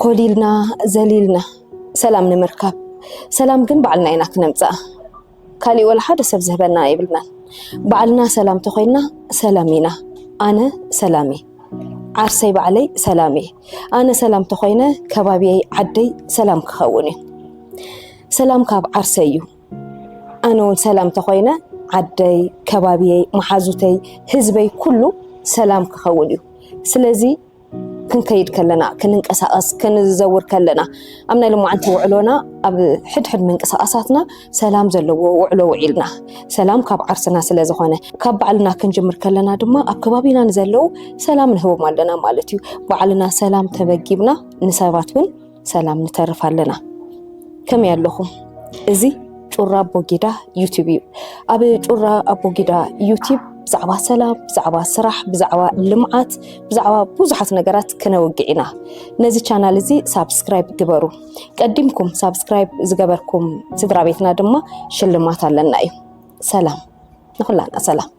ኮሊልና ዘሊልና ሰላም ንምርካብ፣ ሰላም ግን ባዕልና ኢና ክነምፅኣ። ካሊእ ወላ ሓደ ሰብ ዝህበና የብልናን። ባዕልና ሰላም ተኾይንና ሰላም ኢና። ኣነ ሰላም እየ። ዓርሰይ ባዕለይ ሰላም እየ። ኣነ ሰላም ተኾይነ ከባቢየይ፣ ዓደይ ሰላም ክኸውን እዩ። ሰላም ካብ ዓርሰይ እዩ። ኣነ እውን ሰላም ተኾይነ ዓደይ፣ ከባቢየይ፣ መሓዙተይ፣ ህዝበይ ኩሉ ሰላም ክኸውን እዩ። ስለዚ ክንከይድ ከለና፣ ክንንቀሳቐስ፣ ክንዘውር ከለና፣ ኣብ ናይ ሎማዓንቲ ውዕሎና፣ ኣብ ሕድሕድ ምንቅስቓሳትና ሰላም ዘለዎ ውዕሎ ውዒልና፣ ሰላም ካብ ዓርስና ስለ ዝኾነ፣ ካብ ባዕልና ክንጅምር ከለና ድማ ኣብ ከባቢና ንዘለዉ ሰላም ንህቦም ኣለና ማለት እዩ። ባዕልና ሰላም ተበጊብና ንሰባት እውን ሰላም ንተርፍ ኣለና። ከመይ ኣለኹም? እዚ ጩራ ኣቦጊዳ ዩቲዩብ እዩ። ኣብ ጩራ ኣቦጊዳ ዩቲዩብ ብዛዕባ ሰላም፣ ብዛዕባ ስራሕ፣ ብዛዕባ ልምዓት፣ ብዛዕባ ብዙሓት ነገራት ክነውግዕ ኢና። ነዚ ቻናል እዚ ሳብስክራይብ ግበሩ። ቀዲምኩም ሳብስክራይብ ዝገበርኩም ስድራ ቤትና ድማ ሽልማት ኣለና እዩ። ሰላም ንኹላና፣ ሰላም።